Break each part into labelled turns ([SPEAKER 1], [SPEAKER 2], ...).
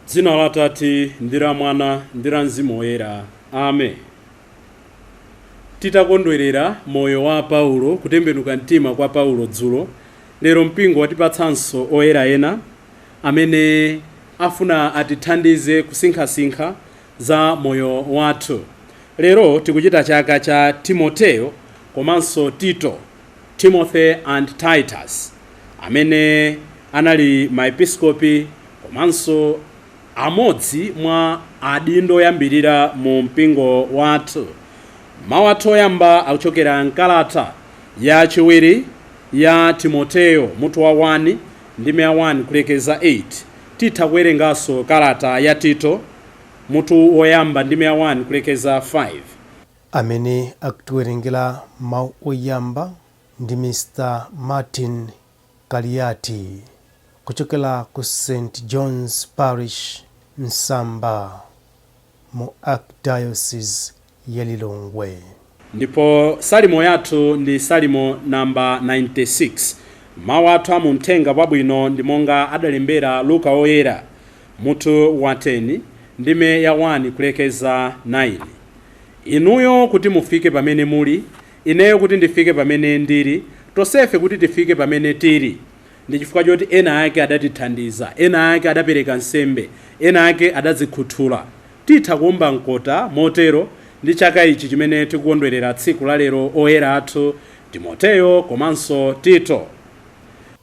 [SPEAKER 1] Dzina la Atate ndi la Mwana ndi la Mzimu Woyera. Amen. Titakondwerera moyo wa Paulo, kutembenuka mtima kwa Paulo dzulo, lero mpingo watipatsanso oyera ena amene afuna atithandize kusinkhasinkha za moyo wathu. Lero tikuchita chaka cha Timoteo komanso Tito, Timothy and Titus, amene anali maepiskopi komanso amodzi mwa adindo oyambirira mu mpingo wathu. Mawu athu oyamba akuchokera mkalata yachiwiri ya Timoteo, mutu wa 1 ndime ya 1 kulekeza 8. Titha kuwerenganso kalata ya Tito, mutu woyamba ndime ya 1 kulekeza 5.
[SPEAKER 2] Amene akutiwerengera mawu oyamba ndi Mr Martin Kaliati kuchokera ku St John's Parish, Msamba, mu Archdiocese ya Lilongwe.
[SPEAKER 1] Ndipo salimo yathu ndi salimo namba 96. Mawu athu a mu Mthenga Wabwino ndi monga adalembera Luka Woyera, mutu wa 10 ndime ya 1 kulekeza 9. Inuyo kuti mufike pamene muli, ineyo kuti ndifike pamene ndili, tonsefe kuti tifike pamene tili, ndi chifukwa choti ena ake adatithandiza, ena ake adapereka nsembe, ena ake adadzikhuthula. Titha kuomba mkota motero ndi chaka ichi chimene tikukondwerera tsiku la lero oyera athu Timoteo komanso Tito.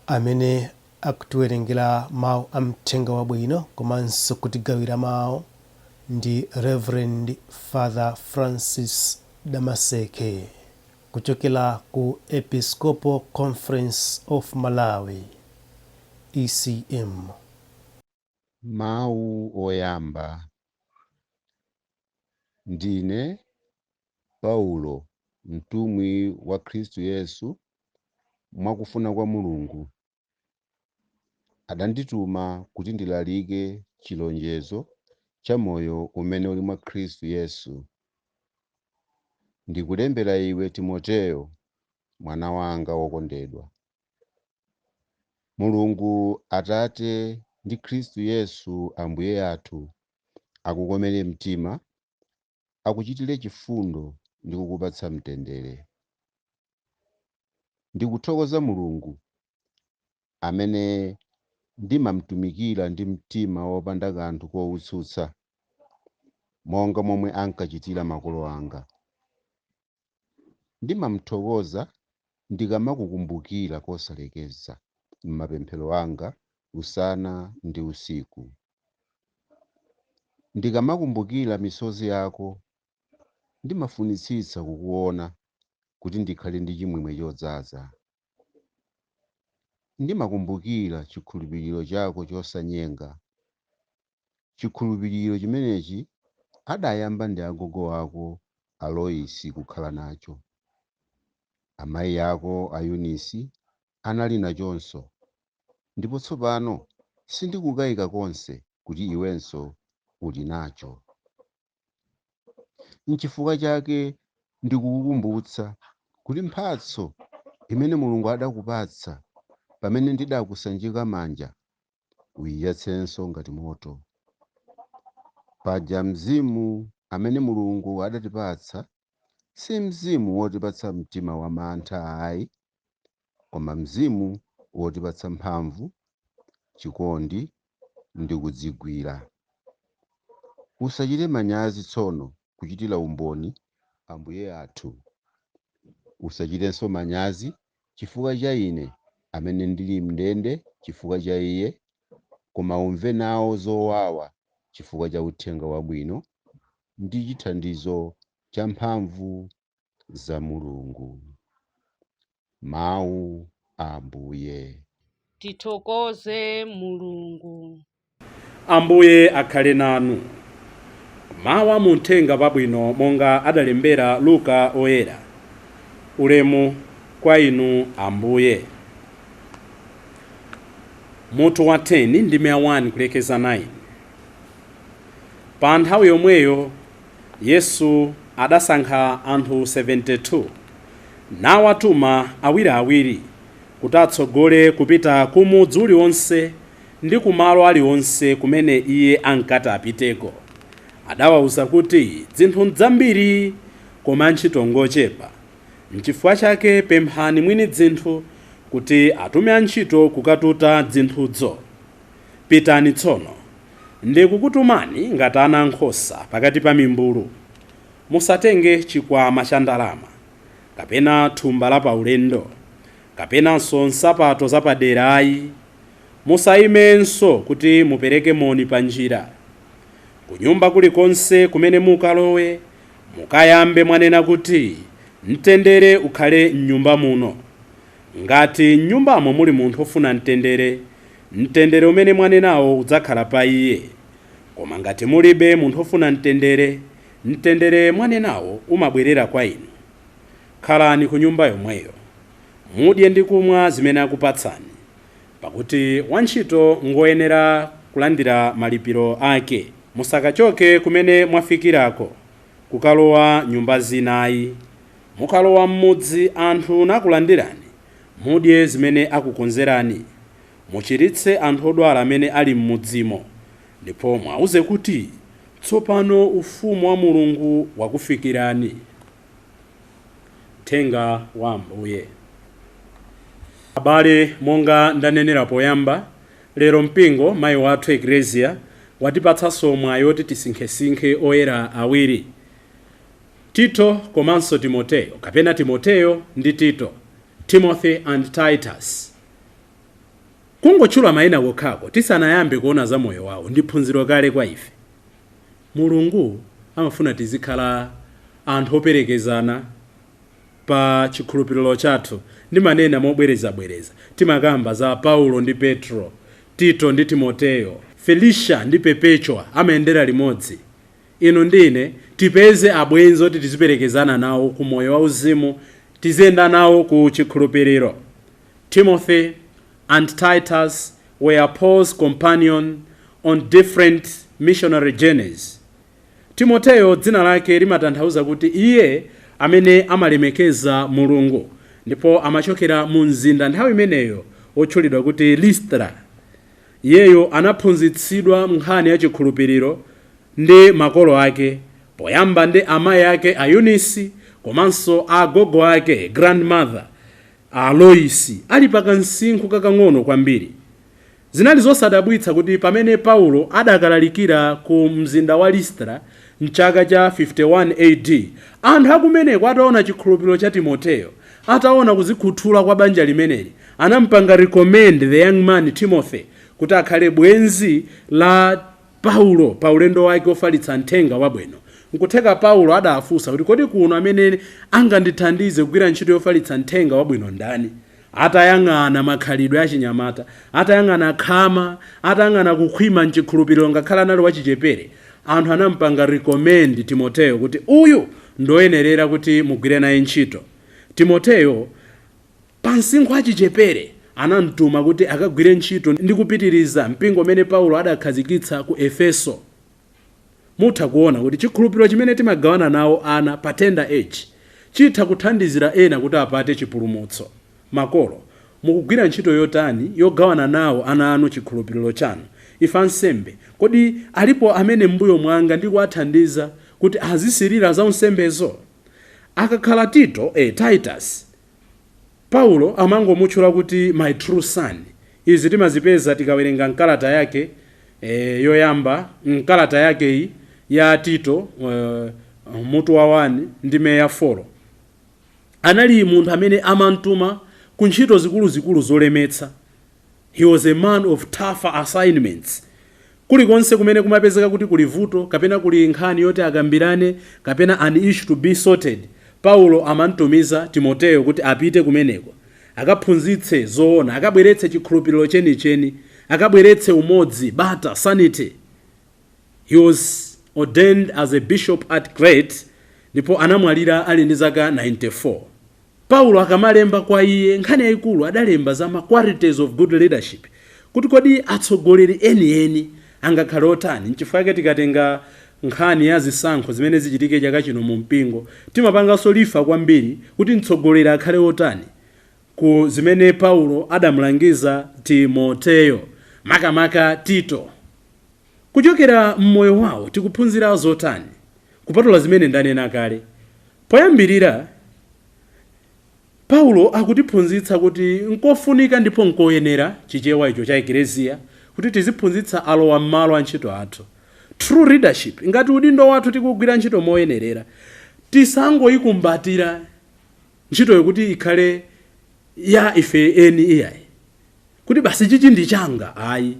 [SPEAKER 2] Amene akutiwerengera mawu a Mthenga Wabwino komanso kutigawira mawu ndi Rev Father Francis Damaseke kuchokera ku Episcopal Conference of Malawi, ECM.
[SPEAKER 3] Mawu oyamba. Ndine Paulo, mtumwi wa Khristu Yesu mwakufuna kwa Mulungu. Adandituma kuti ndilalike chilonjezo cha moyo umene uli mwa Khristu Yesu. Ndikulembera iwe Timoteo, mwana wanga wokondedwa. Mulungu Atate ndi Khristu Yesu Ambuye athu akukomere mtima, akuchitire chifundo ndi kukupatsa mtendere. Ndikuthokoza Mulungu amene ndimamtumikira ndi mtima wopanda kanthu kowutsutsa, monga momwe ankachitira makolo anga. Ndimamthokoza ndikamakukumbukira kosalekeza m'mapemphero anga usana ndi usiku. Ndikamakumbukira misozi yako, ndimafunitsitsa kukuona kuti ndikhale ndi chimwemwe chodzaza. Ndimakumbukira chikhulupiriro chako chosanyenga. Chikhulupiriro chimenechi adayamba ndi agogo ako a Loisi kukhala nacho. Amayi ako a Yunisi anali nachonso, ndipo tsopano sindikukayika konse kuti iwenso uli nacho. N'chifukwa chake ndikukukumbutsa kuti mphatso imene Mulungu adakupatsa pamene ndidakusanjika manja uyiyatsenso ngati moto. Paja mzimu amene Mulungu adatipatsa si mzimu wotipatsa mtima wa mantha ayi, koma mzimu wotipatsa mphamvu, chikondi ndi kudzigwira. Usachite manyazi tsono kuchitira umboni Ambuye athu. Usachitenso manyazi chifukwa cha ine amene ndili m'ndende chifukwa cha Iye, koma umve nawo zowawa chifukwa cha Uthenga Wabwino ndi chithandizo cha mphamvu za Mulungu. Mawu a Ambuye.
[SPEAKER 4] Tithokoze Mulungu.
[SPEAKER 1] Ambuye akhale nanu. Mawu a mu Mthenga Wabwino monga adalembera Luka Oyera. Ulemu kwa inu Ambuye. Mutu wa 10 ndime ya 1 kulekeza 9. Pa nthawi yomweyo Yesu adasankha anthu 72 nawatuma awiriawiri kuti atsogole kupita ku mudzi uliwonse ndi kumalo aliwonse kumene iye ankati apiteko. Adawawuza kuti dzinthu nzambiri koma antchito ngochepa. Nchifukwa chake pemphani mwini dzinthu kuti atume antchito kukatuta dzinthudzo. Pitani tsono, ndikukutumani ngati ana ankhosa pakati pa mimbulu. Musatenge chikwama cha ndalama, kapena thumba la paulendo, kapenanso nsapato zapadera ayi. Musayimenso kuti mupereke moni pa njira. Kunyumba kulikonse kumene mukalowe, mukayambe mwanena kuti, mtendere ukhale m'nyumba muno. Ngati m'nyumbamo muli munthu ofuna mtendere, mtendere umene mwanenawo udzakhala pa iye. Koma ngati mulibe munthu ofuna mtendere, mtendere mwanenawo umabwerera kwa inu. Khalani ku nyumba yomweyo, mudye ndi kumwa zimene akupatsani, pakuti wantchito ngoyenera kulandira malipiro ake. Musakachoke kumene mwafikirako kukalowa nyumba zinayi. Mukalowa m'mudzi anthu nakulandirani, mudye zimene akukonzerani. Muchiritse anthu odwala amene ali m'mudzimo, ndipo mwauze kuti tsopano ufumu wa Mulungu wakufikirani. Mthenga wa Ambuye. Abale, monga ndanenera poyamba, lero mpingo mayi wathu Eklesia watipatsanso mwayi woti tisinkhesinkhe oyera awiri, Tito komanso Timoteyo, kapena Timoteyo ndi Tito, Timothy and Titus. Kungotchula mayina kokhako tisanayambe kuona za moyo wawo ndi phunziro kale kwa ife. Mulungu amafuna tizikhala anthu operekezana pa chikhulupiriro chathu. Ndimanena mobwerezabwereza, timakamba za Paulo ndi Petro, Tito ndi Timoteyo, Felicia ndi Perpetua amayendera limodzi. Inu ndine tipeze abwenzi oti tiziperekezana nawo ku moyo wauzimu, tiziyenda nawo ku chikhulupiriro. Timothy and Titus were Paul's companion on different missionary journeys. Timoteyo dzina lake limatanthauza kuti iye amene amalemekeza Mulungu, ndipo amachokera mu mzinda nthawi imeneyo otchulidwa kuti Listra. Iyeyo anaphunzitsidwa nkhani ya chikhulupiriro ndi makolo ake, poyamba ndi amayi ake a Eunice komanso agogo ake, grandmother, a Loisi, ali pakansinkhu kakang'ono kwambiri. Zinali zosadabwitsa kuti pamene Paulo adakalalikira ku mzinda wa Listra mchaka cha 51 AD, anthu akumeneko ataona chikhulupiriro cha Timoteyo, ataona kuzikhuthula kwa banja limeneli, anampanga recommend the young man Timothy kuti akhale bwenzi la Paulo pa ulendo wake ofalitsa mthenga wabwino. Nkutheka Paulo adafunsa kuti, kodi kuno amene angandithandize kugwira ntchito yofalitsa mthenga wabwino ndani? Atayang'ana makhalidwe achinyamata, atayang'ana khama, atayang'ana kukhwima mchikhulupiriro ngakhale anali wachichepere, anthu anampanga recommend Timoteyo kuti uyu ndoyenerera kuti mugwire naye ntchito. Timoteyo pa msinkhu achichepere anamtuma kuti akagwire ntchito ndi kupitiriza mpingo umene Paulo adakhazikitsa ku Efeso. Mutha kuona kuti chikhulupiriro chimene timagawana nawo ana pa tender age chitha kuthandizira ena kuti apate chipulumutso. Makolo, mukugwira ntchito yotani yogawana nawo ana anu chikhulupiriro chanu? Ife ansembe, kodi alipo amene m'mbuyo mwanga ndikuwathandiza kuti azisirira za unsembezo? Akakhala Tito, Titus, Paulo amangomutchula kuti my true son. Izi timazipeza tikawerenga mkalata yake yoyamba, mkalata yakeyi ya Tito, mutu wa 1 ndime ya 4. Anali munthu amene amamtuma ku ntchito zikuluzikulu zolemetsa. He was a man of tougher assignments. Kulikonse kumene kumapezeka kuti kuli vuto kapena kuli nkhani yoti akambirane kapena an issue to be sorted, Paulo amamtumiza Timoteyo kuti apite kumeneko akaphunzitse zoona, akabweretse chikhulupiriro chenicheni, akabweretse umodzi, bata, sanity. He was ordained as a bishop at Crete ndipo anamwalira ali ndi zaka 94. Paulo akamalemba kwa iye, nkhani yayikulu adalemba za ma qualities of good leadership, kuti kodi atsogoleri enieni angakhale otani. Nchifukwa chake tikatenga Nkhani ya zisankho zimene zichitike chaka chino mu mpingo, timapanganso refer kwambiri kuti mtsogoleri akhale otani, ku zimene Paulo adamulangiza Timoteyo, makamaka Tito. Kuchokera mmoyo wawo tikuphunzira zotani, kupatula zimene ndanena kale poyambirira? Paulo akutiphunzitsa kuti nkofunika ndipo nkoyenera, Chichewa icho cha Ekleziya, kuti tiziphunzitsa alowa m'malo a ntchito athu. True leadership, ngati udindo wathu tikugwira ntchito moyenerera, tisangoyikumbatira ntchitoyo kuti ikhale ya ife eni, iyayi, kuti basi chichi ndi changa, ayi.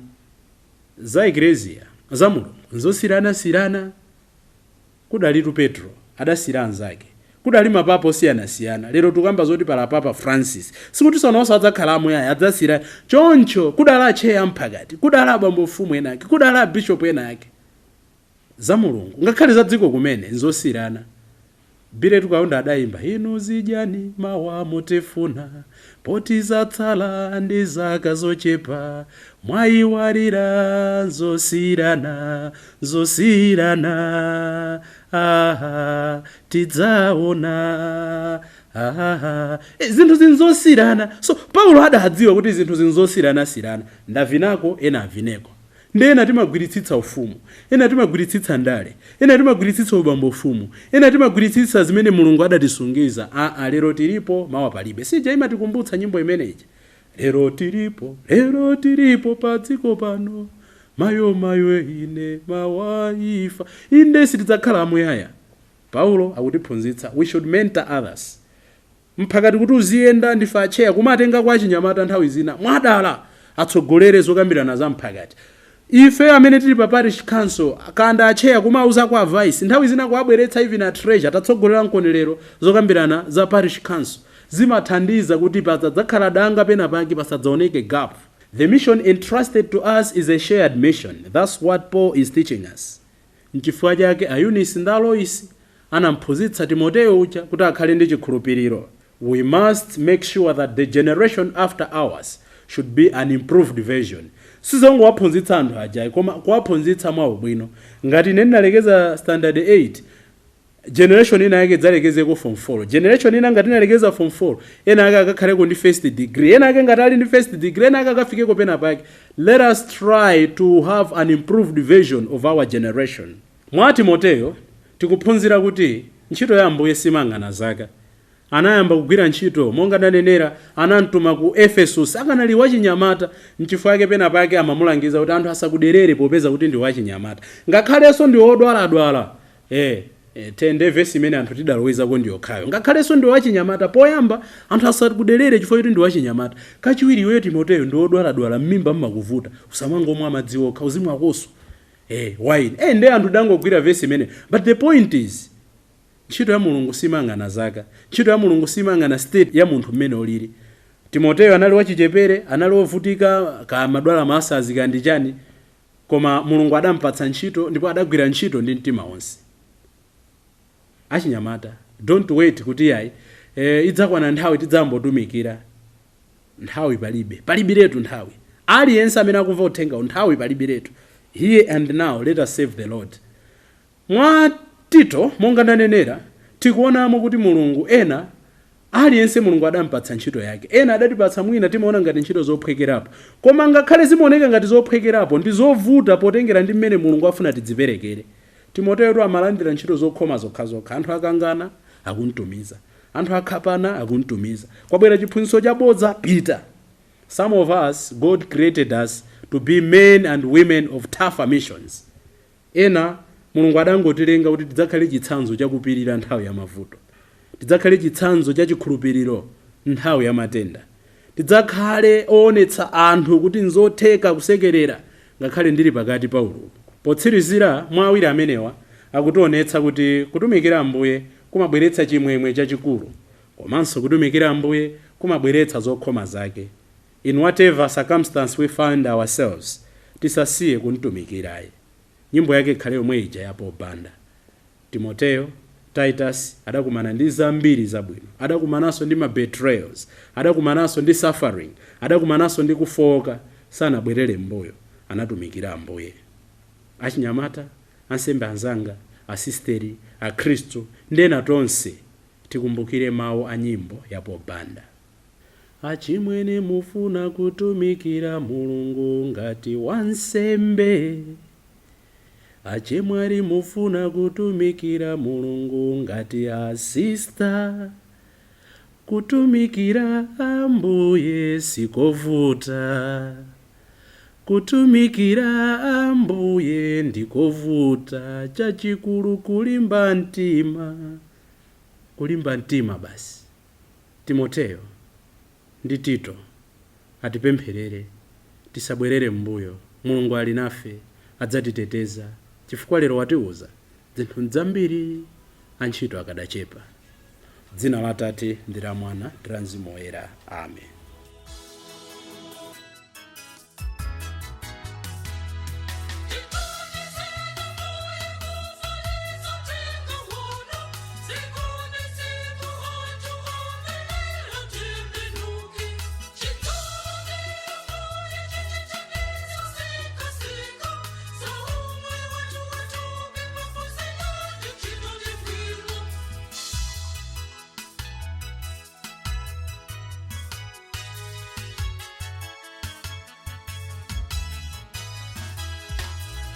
[SPEAKER 1] Za Ekleziya, za Mulungu, nzosiyanasiyana. Kudalitu Petro adasira anzake, kudali mapapa osiyanasiyana. Lero tikamba zoti pala Papa Francis, sikuti sononso adzakhala amuyaya, adzasira choncho. Kudala acheya mphakati, kudala abambo mfumu ena ake, kudala abishopu ena ake. Za Mulungu ngakhale za dziko kumene nzosiyana. Biletu Kaunda adayimba, "Inu zidyani, mawa mutifuna, poti zatsala ndi zaka zochepa, mwayiwalira nzosiyana, nzosiyana, aha, tidzaona, aha." Zinthu zinzosiyana. So Paulo adadziwa kuti zinthu zinzosiyanasiyana, ndavinako, ena avineko. Ndi ena timagwiritsitsa ufumu, ena timagwiritsitsa ndale, ena timagwiritsitsa ubambo ufumu, ena timagwiritsitsa zimene Mulungu adatisungiza. Aa, lero tilipo, mawa palibe. Sija imatikumbutsa nyimbo imeneyi, "Lero tilipo, lero tilipo pa dziko pano, mayo mayo ine, mawa ifa." Inde, sitidzakhala amuyaya. Paulo akutiphunzitsa we should mentor others. Mphakati kuti uziyenda, ndife acheya, kumatenga kwa achinyamata nthawi zina mwadala atsogolere zokambirana za mphakati. Ife amene tili pa parish council, kanda acheya, kumauza kwa vice, nthawi zina kuabweretsa even a treasurer, tatsogolera mkonelero zokambirana za parish council. Zimathandiza kuti pasadzakhala danga pena pake, pasadzaoneke gap. The mission entrusted to us is a shared mission. That's what Paul is teaching us. Nchifukwa chake a Eunice ndi Alois anamphunzitsa Timoteyo uja kuti akhale ndi chikhulupiriro. We must make sure that the generation after ours should be an improved version. Sizongowaphunzitsa anthu ajayi, koma kuwaphunzitsa mwaubwino. Ngati ine ndinalekeza standard 8, generation ina yake idzalekezeko form 4. Generation ina, ngati inalekeza form 4, ena ake akakhaleko ndi first degree. Ena ake ngati ali ndi first degree, ena ake akafikeko pena pake. Let us try to have an improved version of our generation. Mwa Timoteyo tikuphunzira kuti ntchito ya Ambuye simang'ana zaka. Anayamba kugwira ntchito, monga ndanenera, anamtuma ku Efesus akanali wachinyamata. Nchifukwa yake pena pake amamulangiza kuti anthu asakuderere popeza kuti ndi wachinyamata, ngakhalenso ndi wodwaladwala. Tende vesi imene anthu tidalowezako ndi yokhayo, ngakhalenso ndi wachinyamata. Poyamba, anthu asakuderere chifukwa choti ndi wachinyamata. Kachiwiri, iweyo Timoteyo ndi wodwaladwala, m'mimba mmakuvuta, usamangomwa madzi okha, uzimwakonso wine. Nde anthu dangogwira vesi imene, but the point is, ntchito ya Mulungu simang'ana zaka, ntchito ya Mulungu simang'ana state ya munthu mmene ulili. Timoteyo anali wachichepere, anali wovutika ka madwala masazi kandi chani, koma Mulungu adampatsa ntchito ndipo adagwira ntchito ndi mtima wonse. Achinyamata, don't wait kuti yayi, idzakwana nthawi tidzambotumikira. Nthawi palibe, palibiretu nthawi. Aliyense amene akumva uthengawu, nthawi palibiretu. Here and now, let us serve the Lord. Mwa Tito, monga ndanenera, tikuonamo kuti Mulungu, ena, aliyense Mulungu adampatsa ntchito yake. Ena adatipatsa, mwina timaona ngati ntchito zophwekerapo, koma ngakhale zimaoneka ngati zophwekerapo, ndi zovuta potengera ndi mmene Mulungu afuna tidziperekere. Timoteyo amalandira ntchito zokhoma zokhazokha. Anthu akangana, akuntumiza. Anthu akhapana, akuntumiza. Kwabwera chiphunzitso chabodza, pita. Some of us, God created us to be men and women of tougher missions. Ena Mulungu adangotilenga kuti tidzakhale chitsanzo chakupirira nthawi ya mavuto, tidzakhale chitsanzo cha chikhulupiriro nthawi ya matenda, tidzakhale oonetsa anthu kuti nzotheka kusekerera ngakhale ndili pakati pa ululu. Potsirizira, mwa awiri amenewa akutionetsa kuti kutumikira Ambuye kumabweretsa chimwemwe chachikulu, komanso kutumikira Ambuye kumabweretsa zokhoma zake. In whatever circumstance we find ourselves, tisasiye kumtumikirayi. Nyimbo yake ikhale yomwe ija yapo banda. Timoteyo, Titus adakumana ndi zambiri zabwino, adakumananso ndi ma betrayals, adakumananso ndi suffering, adakumananso ndi kufowoka. Sanabwerere mbuyo, anatumikira Ambuye. Achinyamata anzanga, Ansembe anzanga, asisteri, akhristu ndena tonse, tikumbukire mawu a nyimbo ya Popanda. Achimwene, mufuna kutumikira Mulungu ngati wansembe? Achemwali, mufuna kutumikira Mulungu ngati asista? Kutumikira Ambuye sikovuta, kutumikira Ambuye ndikovuta, chachikulu kulimba mtima, kulimba mtima basi. Timoteyo ndi Tito atipempherere tisabwerere m'mbuyo. Mulungu ali nafe, adzatiteteza, chifukwa lero watiuza zinthu zambiri, antchito akadachepa. Dzina la Tate ndi la Mwana ndi la Mzimu Woyera, amen.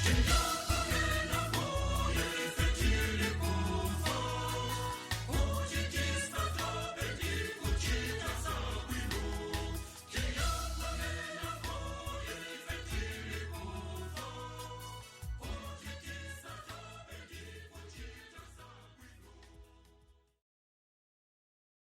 [SPEAKER 5] Children.